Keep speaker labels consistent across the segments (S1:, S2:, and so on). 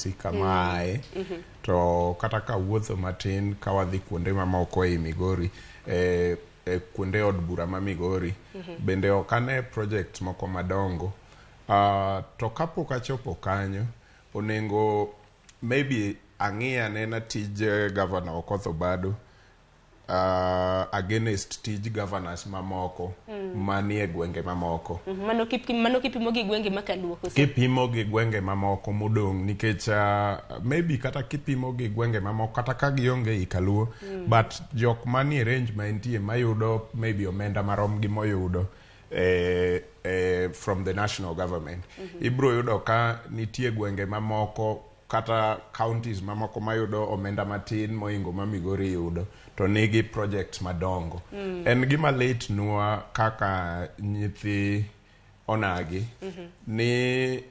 S1: Kisii kama ae. To kata ka wuotho matin ka wadhi kuonde mamoko ei Migori, e kuonde od bura ma Migori, bende ok ane projects moko madongo. To kapok achopo kanyo, onego maybe ang'i anena tij Governor Okoth Obado against tij governors mamoko manie gwenge mamoko.
S2: Mano kipimo gi gwenge ma Kaluo koso?
S1: Kipimo gi gwenge mamoko modong', nikech maybe kata kipimo gi gwenge mamoko, kata ka gionge ei Kaluo, but jok manie range ma entie mayudo maybe omenda marom gi moyudo from the national government, ibro yudo ka nitie gwenge mamoko kata counties mamoko mayudo omenda matin moingo ma Migori yudo to nigi projects madongo. En gima lit nwa kaka nyithi onagi ni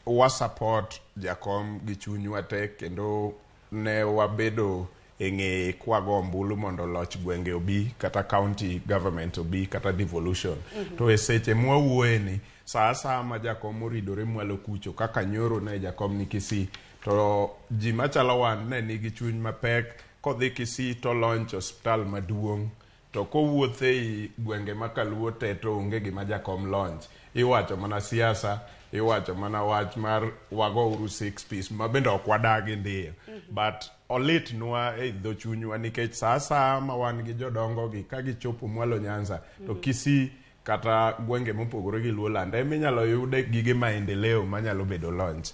S1: wa support jakom gi chunywa te, kendo ne wabedo e ng'eye kwago ombulu mondo loch gwenge obi, kata county government obi, kata devolution. To e seche mwawuoye ni, sa asaya ma jakom oridore mwalo kucho, kaka nyoro ne jakom ni Kisii, to ji machalo wan ne nigi chuny mapek kodhi Kisii to launch osiptal maduong', to kowuotho ei gwenge ma Kaluo te to onge gima jakom launch. Iwacho mana siasa, iwacho mana wach mar wagouru six piece, ma bende ok wadagi ndiyo, but olitnwa e dho chunywa, nikech sa asaya ma wan gi jodongo gi ka gichopo mwalo Nyanza to Kisii kata gwenge mopogore gi Luoland eminyalo yude gige maendeleo manyalo bedo launch.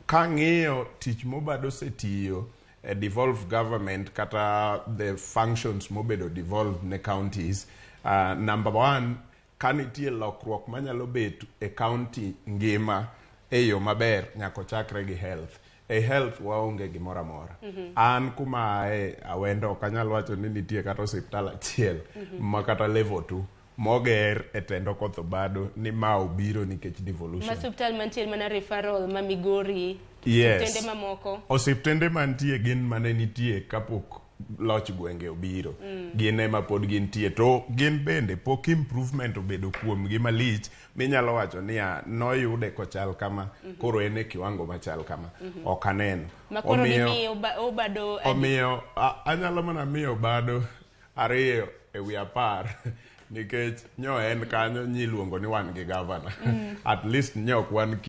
S1: Kang'iyo tich mobado osetiyo e devolved government kata the functions mobedo devolved ne counties, number one, ka nitie lokruok manyalo bet e county ngima e yo maber, nyaka ochakre gi health. E health waonge gimoro amora. An kuma ae, Awendo, ok anyal wacho ni nitie kata osiptal achiel ma kata level 2 moger e tend Okoth Obado ni ma obiro nikech devolution.
S2: Ma osiptal mantie mana referral ma Migori?
S1: Yes.
S2: Osiptende mamoko?
S1: Osiptende mantie gin mane nitie kapok loch gwenge obiro. Gin ema pod gintie, to gin bende pok improvement obedo kuomgi malich minyalo wacho niya, noyude kochal kama, koro en e kiwango machal kama. Ok aneno.
S2: Ma koro dimiyo Obado adi?
S1: Omiyo anyalo mana miyo Obado 2 ewi 10, nikech nyo en kanyo nyiluongo ni wan gi gavana. At least nyo ok wan.